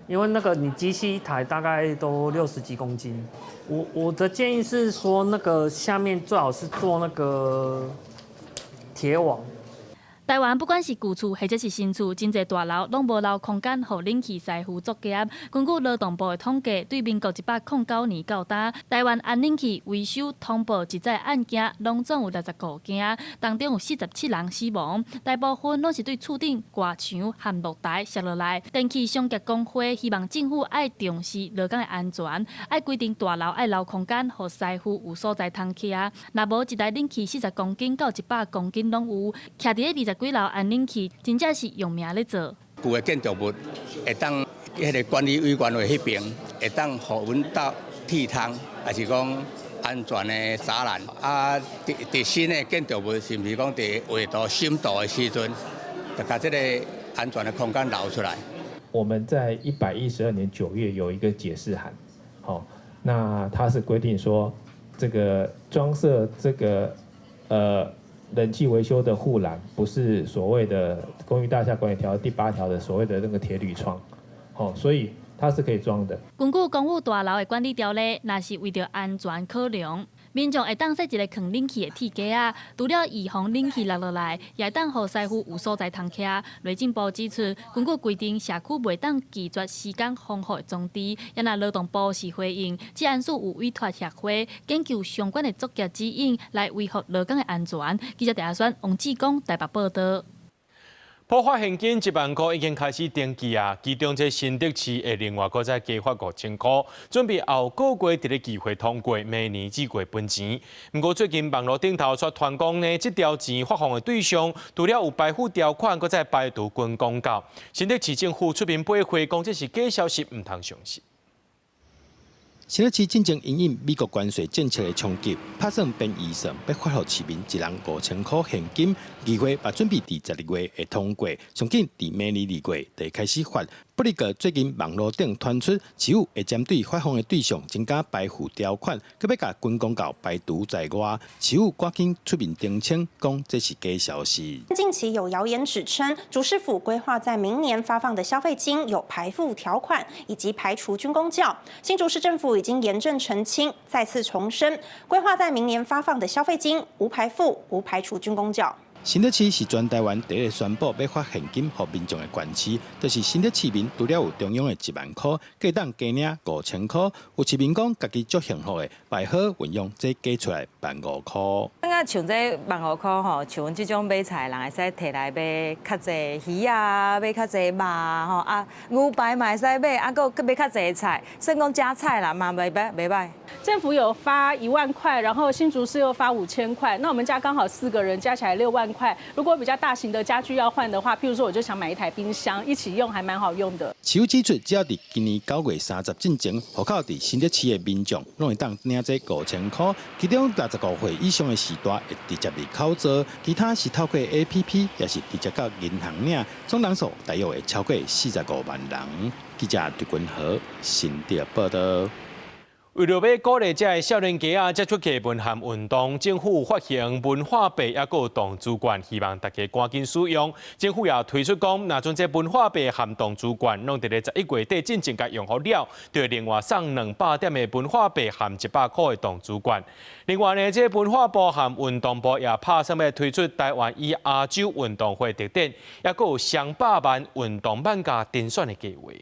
因為那個你機器一台大概都60幾公斤，我的建議是說，那個下面最好是做那個鐵網。台台灣不管是舊厝或者是新厝，真濟大樓攏無留空間予冷氣師傅作業。根據勞動部的統計，對民國109年到今，台灣氨冷氣維修通報一再案件，攏總有65件，當中有47人死亡，大部分攏是對厝頂外牆和露台摔落來。電器商業公會希望政府愛重視勞工的安全，愛規定大樓愛留空間，予師傅有所在通徛。若無一台冷氣40公斤到100公斤攏有，徛佇咧20幾樓按冷氣，真正是用命咧做。舊的建築物會當彼个管理委員會彼爿會當予阮鬥鐵窗，抑是講安全的柵欄。啊，佇佇新的建築物是毋是講佇畫圖審圖的時陣，就共這个安全的空間留出來？我們在112年9月有一個解釋函，好，那它是規定說，這個裝設這個冷氣維修的護欄，不是所謂的《公寓大廈管理條例》第8條的所謂的那個鐵鋁窗，好，所以它是可以裝的。根據公寓大樓的管理條例，若是為著安全考量，民眾會當設一個囥冷氣的鐵架仔，除了預防冷氣落落來，也會當予師傅有所在通徛。內政部指出，根據規定，社區袂當拒絕施工防護的裝置。也若勞動部是回應，職安署有委託協會研究相關的作業指引，來維護勞工的安全。記者鄭阿選、王志剛台北報導。普發現金1萬箍已經開始登記啊，其中這新竹市會另外閣再加發5000箍，準備後個月佇咧議會通過，明年至月分錢。毋過最近網路頂頭卻傳講呢，這條錢發放的對象，除了有排富條款，閣再排除軍公教。新竹市政府出面駁回，講這是假消息，毋通相信。新竹市進前因應美國關稅政策的衝擊，拍算編預算欲發予市民一人5000箍現金，議會嘛準備佇12月會通過，上緊佇明年2月就會開始發。不過最近網路頂傳出，市府會針對發放的對象增加排富條款，閣欲共軍公教排除在外。市府趕緊出面澄清，講這是假消息。近期有謠言指稱，竹市府規劃在明年發放的消費金有排富條款，以及排除軍公教。新竹市政府已經嚴正澄清，再次重申，規劃在明年發放的消費金無排富、無排除軍公教。新竹市是全台灣第一个宣布欲發現金予民眾的縣市，就是新竹市民除了有中央的1萬箍，閣會當加領5000箍。有市民講，家己足幸福的，會好運用這加出來15,000箍。感覺像這15,000箍吼，像阮這種買菜的人會使提來買較濟魚啊，買較濟肉吼啊，牛排嘛會使買，啊，閣閣買較濟菜，算講加菜啦，嘛袂歹袂歹。政府有發1萬塊，然後新竹市又發5000塊，那我們家剛好四個人，加起來6萬塊。如果比較大型的家具要換的話，譬如說我就想買一台冰箱，一起用還蠻好用的。市府指出，只要佇今年9月30進前，戶口佇新竹市的民眾，攏會當領這5000箍。其中65歲以上的序大會直接入口座，其他是透過 APP，抑是直接到銀行領，總人數大約會超過45萬人。記者陳君和新竹報導。為著欲鼓勵這个少年家仔接觸藝文和運動，政府發行文化幣，抑閣有動資券，希望大家趕緊使用。政府也推出講，若將這文化幣和動資券攏佇咧11月底進前共用予了，就會另外送200點的文化幣和100箍的動資券。另外呢，這文化部和運動部也拍算欲推出台灣與亞洲運動會特展，抑閣有雙百萬運動漫畫甄選的計劃。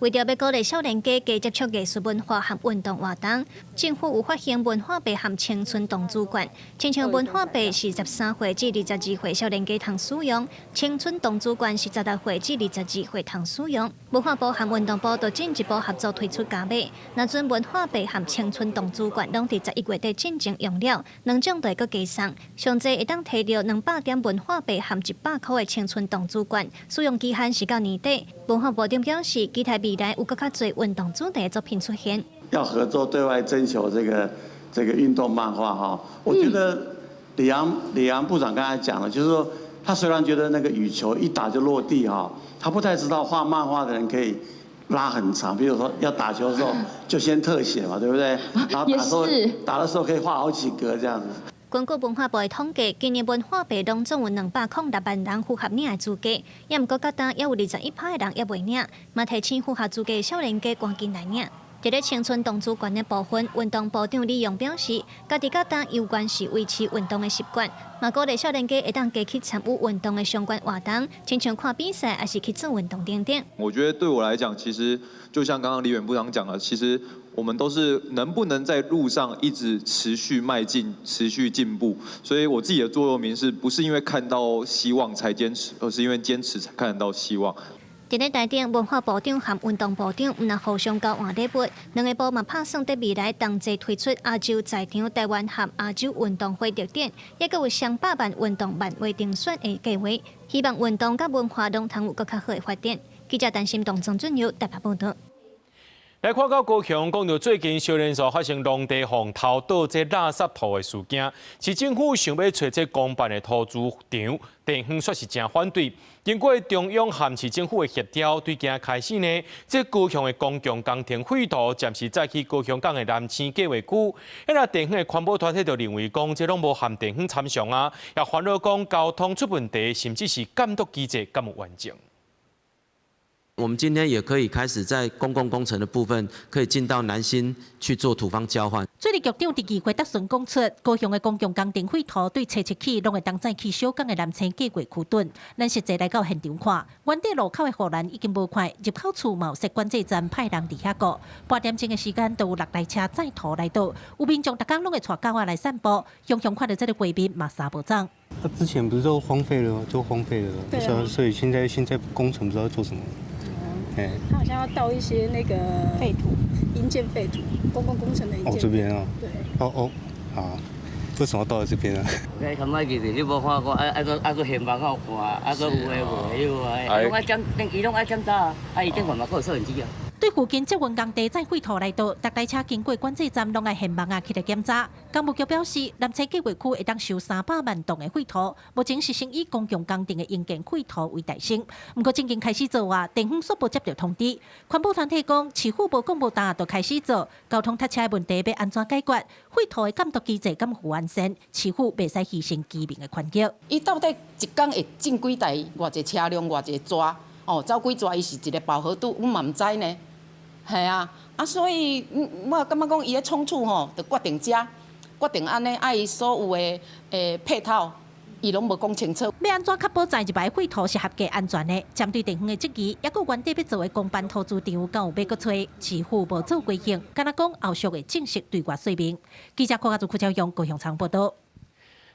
為著欲鼓勵少年家加接觸藝術文化和運動活動，政府有發行文化幣和青春動資券。親像文化幣是13歲至22歲少年家通使用，青春動資券是16歲至22歲通使用。文化部和運動部都進一步合作推出加碼，若陣文化幣和青春動資券攏佇11月底進前用了，兩種就會閣加送。上濟會當提著200點文化幣和100箍的青春動資券，使用期限是到年底。文化部長表示，期待未來有閣較濟運動主題的作品出現。要合作對外徵求這個運動漫畫哈，我覺得李陽部長剛才講了，就是說他雖然覺得那個羽球一打就落地哈，他不太知道畫漫畫的人可以拉很長，比如說要打球的時候就先特寫嘛，對不對？然後打時候打的時候可以畫好幾格這樣子。根據文化部的統計，今年文化幣攏總有206萬人符合領的資格，也毋過到今猶有21%的人猶未領，嘛提醒符合資格的少年家趕緊來領。佇咧青春動資館的部分，運動部長李陽表示，家己佮當猶原是維持運動的習慣，嘛鼓勵少年家會當加去參與運動的相關活動，親像看比賽，抑是去做運動等等。我覺得對我來講，其實就像剛剛李遠部長講的，其實我們都是能不能在路上一直持續邁進、持續進步。所以我自己的座右銘是不是因為看到希望才堅持，而是因為堅持才看得到希望。佇咧台頂，文化部長和運動部長毋但互相交換禮物，兩个部嘛拍算佇未來同齊推出亞洲在場台灣和亞洲運動會特展，抑閣有雙百萬運動漫畫評選的計劃，希望運動佮文化攏通有閣較好的發展。記者陳心動、曾俊友台北報導。來看到高雄，講著最近小連鎖發生農地予偷倒這垃圾土的事件，市政府想欲揣這公辦的塗莖場，地方煞是誠反對。經過中央和市政府的協調，對今開始呢，這高雄的公共工程廢土暫時載去高雄港的南星計劃區。彼地方的環保團體就認為講，這攏無含地方參詳啊，也煩惱講交通出問題，甚至是監督機制敢有完整。我們今天也可以開始在公共工程的部分，可以進到南新去做土方交換。水利局長佇議會答詢講出，高雄的公共工程廢土對初七起，攏會當載去小港的南星計劃區躉。咱實際來到現場看，原底路口的護欄已經無看，入口處嘛有設管制站派人佇遐顧。半點鐘的時間，都有六台車載土來倒，有民眾逐工攏會帶狗仔來散步，雄雄看著這个畫面嘛三步走。他之前不是都荒廢了，就荒廢了，對啊，所以現在工程不知道做什麼。他好像要倒一些那個廢土，營建廢土，公共工程的營建。哦，這邊啊。對。哦哦，好，為什麼倒到這邊啊？你頭擺記得，你無看過，啊啊閣啊閣現網有看，啊閣有的無的，有啊，攏愛檢，伊攏愛檢查啊，啊伊頂懸嘛閣有攝影機啊。對附近捷運工地載廢土來倒，逐台車經過管制站，攏愛現網仔起來檢查。工務局表示，南星計劃區會當收300萬噸的廢土，目前是先以公共工程的營建廢土為代先。毋過，正經開始做啊，地方煞無接著通知。環保團體講，市府無講無焦就開始做，交通塞車的問題欲按怎解決？廢土的監督機制敢有完善？市府袂使犧牲居民的權益。伊到底一工會進幾台偌濟車輛，偌濟逝？哦，走幾逝，伊是一个飽和度，阮嘛毋知呢。係啊，啊所以我感覺講伊咧倉促吼，就決定遮，決定按呢，啊伊所有的配套，伊攏無講清楚。欲按怎確保載入來廢土是合格安全的？針對地方的質疑，抑閣原底欲做的公辦塗莖場，敢有欲閣揣市府無做規定，敢若講後續會正式對外說明。記者郭家祖、郭昭勇高雄場報導。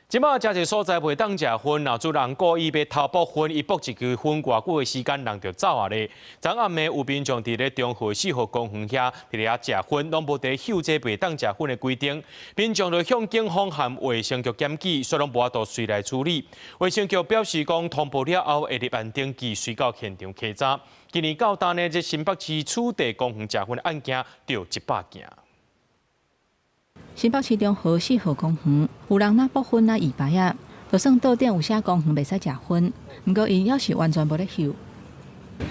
這擺誠濟所在袂當食薰，若主人故意欲偷爆薰，伊爆一支薰偌久的時間，人就走啊咧。昨暗暝有民眾佇咧中和4號公園遐佇咧遐食薰，攏無佇嗅這袂當食薰的規定。民眾就向警方和衛生局檢舉，煞攏無法度隨來處理。衛生局表示講，通報了後會立案登記，隨到現場稽查。今年到今呢，這新北市取締公園食薰的案件就100件。新北市中和4號公園有人若爆薰若搖牌仔，就算桌頂有寫公園袂使食薰，毋過𪜶猶是完全無咧嗅。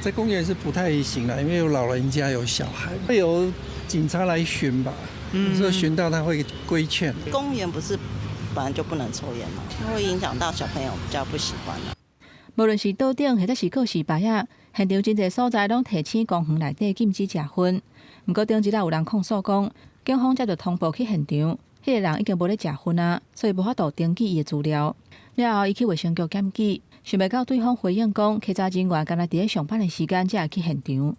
在公園是不太行啦，因為有老人家有小孩，會由警察來巡吧，有時候巡到他會規勸。公園不是本來就不能抽菸嗎？會影響到小朋友，比較不喜歡啦。無論是桌頂或者是告示牌仔，現場真濟所在攏提醒公園內底禁止食薰。毋過頂一日有人控訴講，警方接著通報去現場，彼個人已經無咧食薰啊，所以無法度登記伊的資料。了後，伊去衛生局檢舉，想袂到對方回應講，稽查人員干焦佇咧上班的時間才會去現場。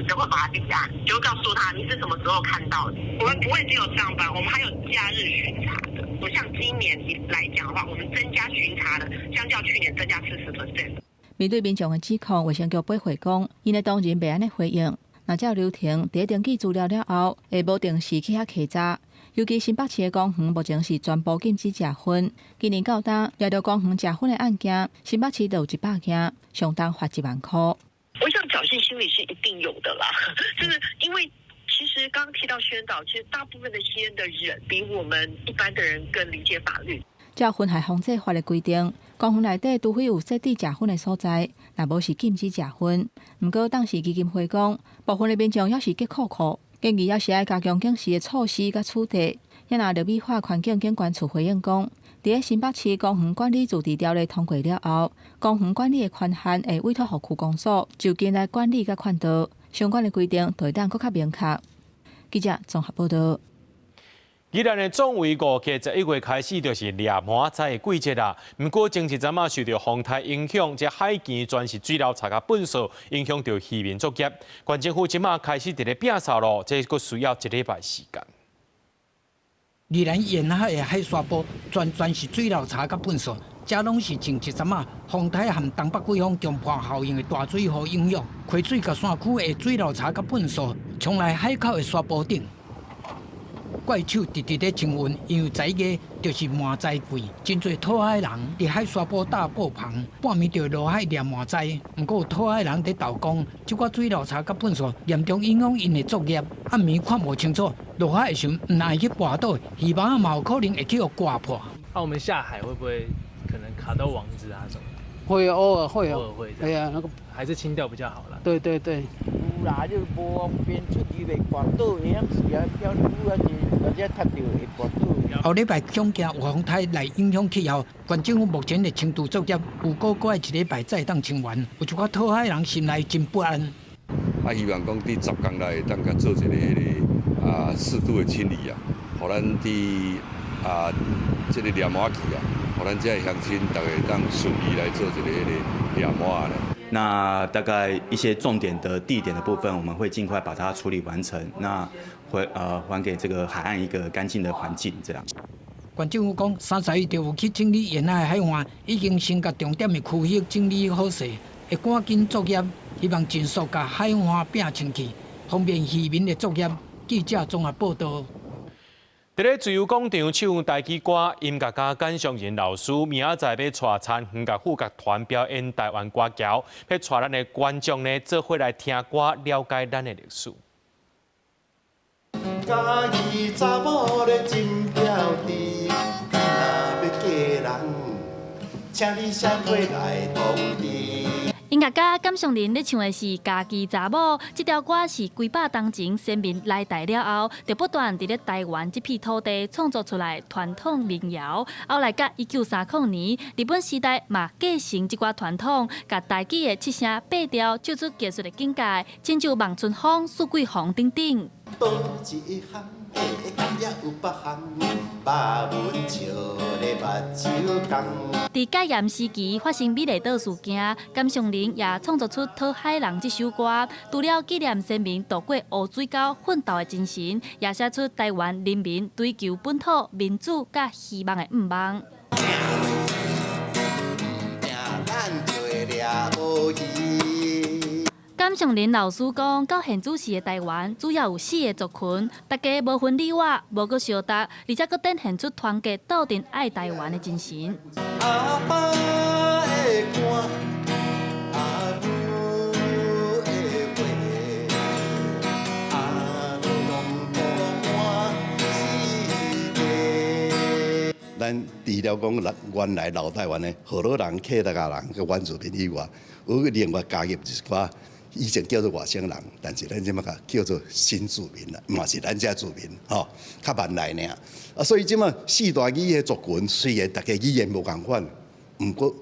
就會把他立案，就告訴他你是什麼時候看到的。我們不會只有上班，我們還有假日巡查的。不像今年來講的話，我們增加巡查的，相較去年增加40%。面對民眾的指控，衛生局回覆講，𪜶的同仁袂按呢回應。若照流程，佇咧登記資料了後，會無定時去遐稽查。尤其新北市的公園目前是全部禁止食薰。今年到今，掠著公園食薰的案件，新北市就有100件，相當罰1萬箍。我想僥倖心理是一定有的啦，就是因為其實剛剛提到宣導，其實大部分的吸菸的人比我們一般的人更理解法律。照薰害防制法的規定，公園內底除非有設置食薰的所在，若無是禁止食薰。毋過當時基金會講，部分的民眾猶是激扣扣，建議猶是愛加強警示的措施佮處罰。也若綠美化環境景觀處回應講，佇咧新北市公園管理自治條例通過了後，公園管理的權限會委託予區公所就近來管理佮勸導，相關的規定就會當閣較明確。記者綜合報道。宜蘭的壯圍五客11月開始就是掠蟆仔的季節啦。毋過前一陣仔受著風颱影響，這海墘全是水流柴佮糞埽，影響著漁民作業。縣政府這馬開始佇咧摒掃咯，這閣需要一禮拜時間。宜蘭沿海的海沙埔，全全是水流柴佮糞埽，這攏是前一陣仔風颱和東北季風強迫效應的大水雨影響，溪水佮山區的水流柴佮糞埽，衝來海口的沙埔頂。怪手直直咧清運，因為11月就是蟆仔季，真濟討海人佇海沙埔搭布棚，半暝就落海掠蟆仔。毋過有討海人佇投講，這寡水流柴佮糞埽嚴重影響𪜶的作業，暗暝看無清楚，落海的時陣毋愛去跋倒，魚網嘛有可能會去予割破。那我們下海會不會可能卡到網子啊什麼？會偶爾會偶爾會。對啊，那個還是清掉比較好啦。對對對。有啦，你無方便出去袂跋倒，會曉時啊漂流啊，或者踢著會跋倒。後禮拜恐驚有風颱來影響氣候，縣政府目前的清除作業有估閣愛一禮拜才會當清完，有一寡討海人心內真不安。啊，希望講佇10天內會當共做一個彼个適度的清理啊，予咱佇這个掠蟆季啊，予咱遮的鄉親逐家會當順利來做一個彼个掠蟆仔咧。那大概一些重點的地點的部分，我們會盡快把它處理完成。那會還給這個海岸一個乾淨的環境，這樣。縣政府講，31就有去整理沿海海岸，已經先共重點的區域整理好勢，會趕緊作業，希望盡速共海岸摒清氣，方便漁民的作業。記者綜合報道。佇咧自由廣場唱台語歌，音樂家簡尚仁老師明仔載欲帶田園樂府樂團表演台灣歌橋，欲帶咱的觀眾呢做伙來聽歌，了解咱的歷史。嘉義查某咧真標緻，你若欲嫁人，請你寫批來通知。音樂家簡尚仁咧唱的是《家己查某》，這條歌是幾百冬前先民來台了後，就不斷佇咧台灣這片土地創作出來傳統民謠。後來到1930年，日本時代嘛繼承這寡傳統，共台語的七聲八調唱出藝術的境界，親像望春風、四季紅等等。佗一項會敢也有別項，肉文笑咧目睭紅。佇戒嚴時期發生美麗島事件，簡尚仁也創作出《討海人》這首歌，除了紀念先民渡過烏水溝奮鬥的精神，也寫出台灣人民追求本土民主佮希望的願望。咱就會掠無魚。簡尚仁老師講，到現主時的台灣，主要有四个族群，大家無分你我，無閣相鬥，而且閣展現出團結鬥陣愛台灣的精神。阿爸的歌，阿母的話，阿母攏無換四季。咱除了講原來老台灣的河洛人、客家人佮原住民以外，有另外加入一寡以前叫做外省人，但是咱這馬叫做新住民啦，嘛是咱遮住民，吼，較慢來爾。啊，所以這馬四大語系族群雖然大家語言無仝款，毋過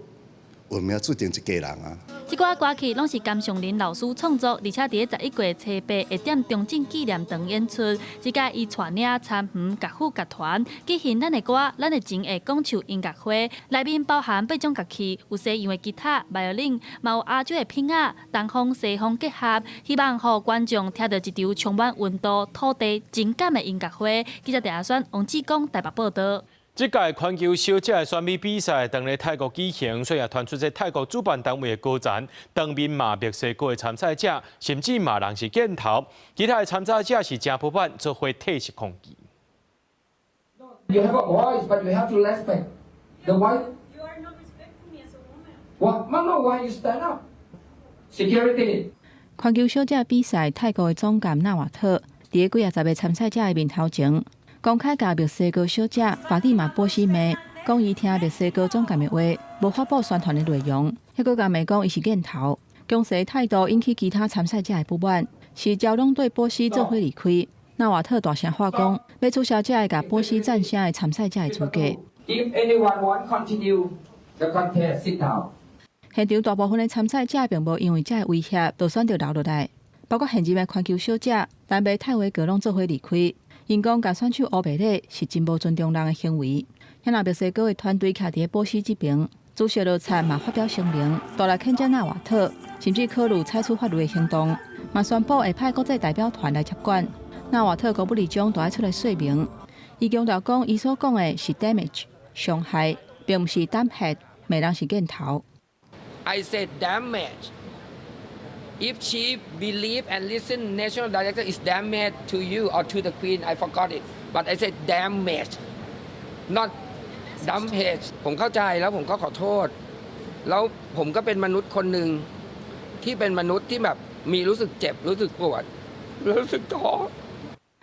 有名注定一家人啊。這寡歌曲攏是簡尚仁老師創作，而且佇咧11月初8會踮中正紀念堂演出。這屆伊帶領參園樂府樂團舉行咱的歌，咱的情的講唱音樂會，內面包含八種樂器，有西洋的吉他、violin，嘛有亞洲的品仔，東方西方結合，希望予觀眾聽著一場充滿溫度、土地情感的音樂會。記者鄭阿選、王志剛台北報導。這屆環球小姐的選美比賽當咧泰國舉行，所以也傳出這泰國主辦單位的高層當面罵墨西哥的參賽者，甚至罵人是見頭。其他的參賽者是誠不滿，做伙退席抗議。 You have a voice, but you have to respect the wife. You are not respecting me as a woman. What? No, no. Why you stand up? Security. 環球小姐比賽，泰國的總監納瓦特佇咧幾仔十个參賽者的面頭前，公開共墨西哥小姐法蒂瑪波西罵，講伊聽墨西哥總監的話，無發布宣傳的內容，猶閣共罵講伊是見頭，強勢態度引起其他參賽者的不滿，是招攏對波西做伙離開。納瓦特大聲喊講，欲取消這个共波西贊聲的參賽者的資格。 If anyone want continue the contest, sit down. 現場大部分的參賽者並無因為這个威脅，就選擇留落來。包括現任的環球小姐丹麥泰維格攏做伙離開。𪜶講，共選手烏白禮是真無尊重人的行為。遐若墨西哥的團隊徛佇咧波斯這邊，主席羅察嘛發表聲明，大力譴責納瓦特，甚至考慮採取法律的行動，嘛宣布會派國際代表團來接管。納瓦特國務長都愛出來說明，伊強調講，伊所講的是 damage 傷害，並毋是 dumphead 罵人是見頭。 I said damage. If she believe and listen, national director is damage to you or to the queen. I forgot it, but I said damage, not dumphead. ผมเข้าใจแล้วผมก็ขอโทษ แล้วผมก็เป็นมนุษย์คนหนึ่งที่เป็นมนุษย์ที่แบบมีรู้สึกเจ็บรู้สึกปวดรู้สึกท้อ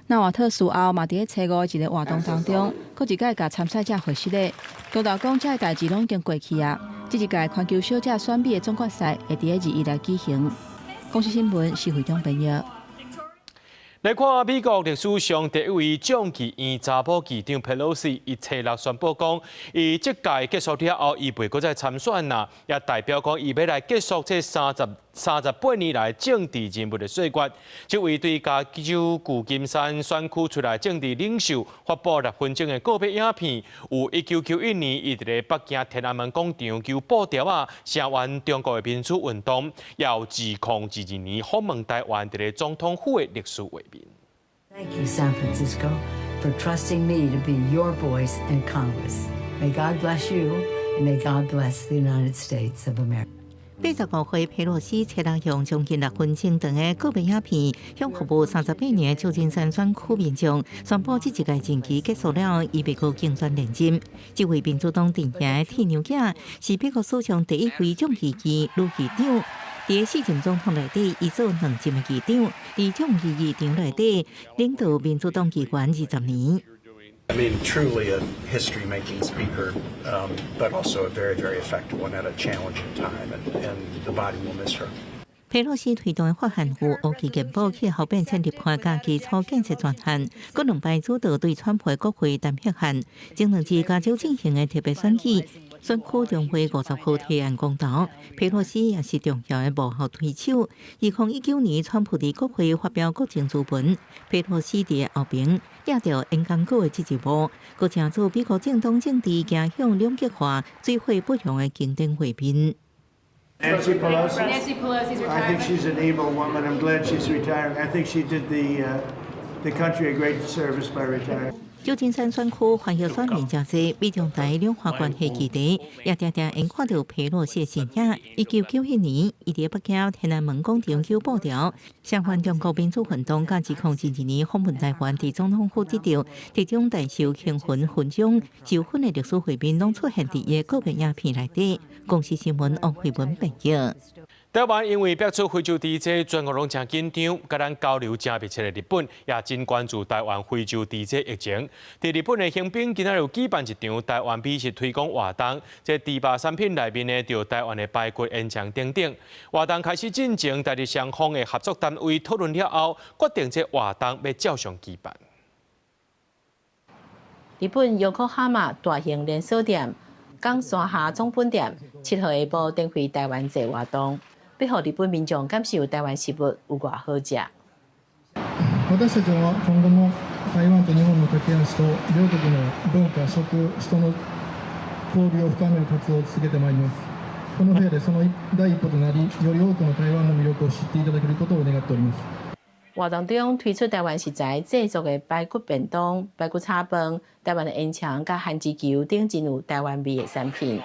納瓦特事後嘛，佇咧初五的一个活動當中，閣一擺共參賽者賀失禮，強調講這个代誌攏已經過去啊。這一屆環球小姐選美的總決賽會佇咧21來舉行。公視新聞施惠中編譯。來看美國歷史上第一位眾議院查某議長佩洛西，伊初六宣布講，伊這屆結束了後，伊袂閣再參選啦，也代表講伊欲來結束這38年來政治人物的歲月。這位對加州舊金山選區出來政治領袖發布6分鐘的告別影片，有1991年伊佇咧北京天安門廣場揪布條仔，聲援中國的民主運動，也有2022年訪問台灣佇咧總統府的歷史畫面。 Thank you, San Francisco, for trusting me to be your voice in Congress. May God bless you, and may God bless the United States of America. 85歲佩洛西初六用將近6分鐘長的告別影片，向服務38年舊金山選區民眾宣布，這一屆任期結束了，伊袂閣競選連任。這位民主黨陣營的鐵娘子，是美國史上第一位眾議院女議長。佇四任總統內底，伊做兩任的議長；佇眾議議長內底，領導民主黨議員20年。 I mean, truly a history-making speaker, but also a very, very effective one at a challenging time, and the body will miss her. 佩洛西推動的法案有烏期健保、氣候變遷立法佮基礎建設專案，閣兩擺主導對川普的國會彈劾案。前兩日加州進行的特別選舉，選區中會50號提案公投，佩洛西也是重要的幕後推手。2019年，川普佇國會發表國情諮文，佩洛西佇後爿掖著演講稿的這一幕，閣成做美國政黨政治走向兩極化、水火不容的經典畫面。 Nancy Pelosi. Nancy Pelosi's I think she's an able woman. I'm glad she's retiring. I think she did the country a great service by retiring. 舊金山選區歡迎選民誠濟，美中台兩岸關係議題也定定會看著佩洛西的身影。1991年，伊佇北京天安門廣場揪布條，聲援中國民主運動，佮2022年訪問台灣，佇總統府得著特種大綬興奮勳章，授勳的歷史畫面，攏出現佇伊的告別影片內底。公視新聞王慧文編譯。台灣因為逼出非洲豬瘟，全國攏誠緊張，佮咱交流誠密切的日本也真關注台灣非洲豬瘟疫情。佇日本的橫濱今仔日有舉辦一場台灣美食推廣活動，這豬肉產品內面呢，著台灣的排骨、煙腸等等。活動開始進前，台日雙方的合作單位討論了後，決定這活動欲照常舉辦。日本ヨコハマ大型連鎖店岡山下總本店7號下晡展開台灣節活動。欲予日本民眾感受台灣食物有偌好食。私たちは今後も台灣と日本の架け橋と両國の文化、食、人の交流を深める活動を続けてまいります。このフェアでその第一歩となり、より多くの台灣の魅力を知っていただけることを願っております。活動中推出台灣食材製作的排骨便當、排骨炒飯、台灣的煙腸、佮番薯球等真有台灣味的產品。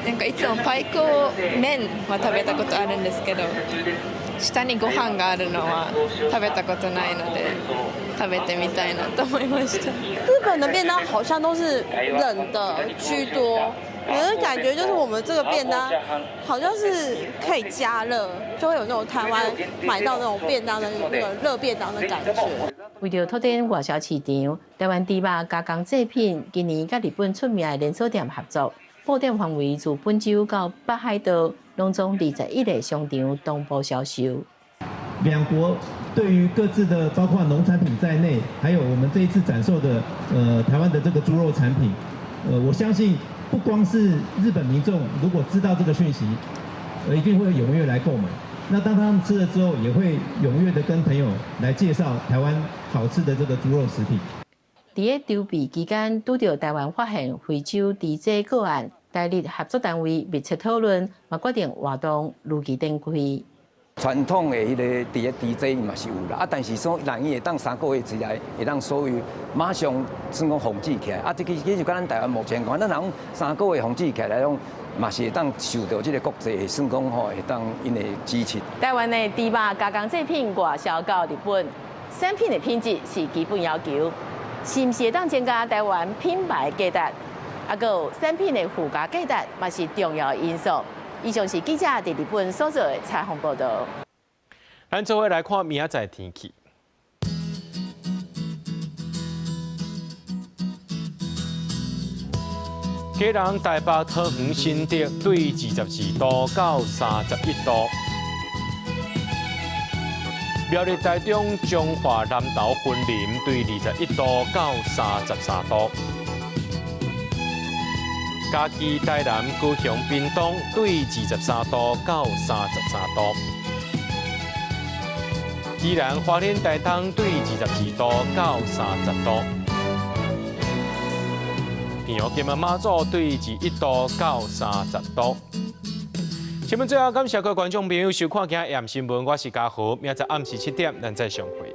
なんかいつもパイコー麺は食べたことあるんですけど、下にご飯があるのは食べたことないので、食べてみたいなと思いました。日本的便當好像都是冷的居多，我的感覺就是我們這個便當好像是可以加熱，就會有那種台灣買到那種便當的那個熱便當的感覺。為著拓展外銷市場，台灣豬肉加工製品今年佮日本出名的連鎖店合作。布點範圍自本州到北海道，攏總21個商場同步銷售。兩國對於各自的包括農產品在內，還有我們這一次展售的台灣的這個豬肉產品，我相信不光是日本民眾如果知道這個訊息，一定會踴躍來購買。那當他們吃了之後，也會踴躍的跟朋友來介紹台灣好吃的這個豬肉食品。佇咧籌備期間，拄著台灣發現非洲豬瘟個案，台日合作單位密切討論，嘛決定活動如期展開。傳統的彼个佇咧豬祭嘛是有啦，啊，但是說人伊會當3個月之內會當所有馬上算講防止起來，啊，這其實就佮咱台灣目前講，咱若講三個月防止起來，攏嘛是會當受著這個國際算講吼，會當𪜶的支持。台灣的豬肉加工製品外銷到日本，產品的品質是基本要求，是毋是會當增加台灣品牌價值？啊，閣有產品的附加價值嘛是重要因素。以上是記者佇日本所做的採訪報導。咱做伙來看明仔載天氣。基隆、台北、桃園、新竹對22度到31度。苗栗、台中、彰化、南投、雲林對21度到33度。嘉義、台南、高雄、屏東對23度到33度。宜蘭、花蓮、台東對22度到30度。屏東、金門、馬祖對21度到30度。新聞最後感謝各位觀眾朋友收看今日新聞，我是嘉豪，明仔載暗時7點，咱再相會。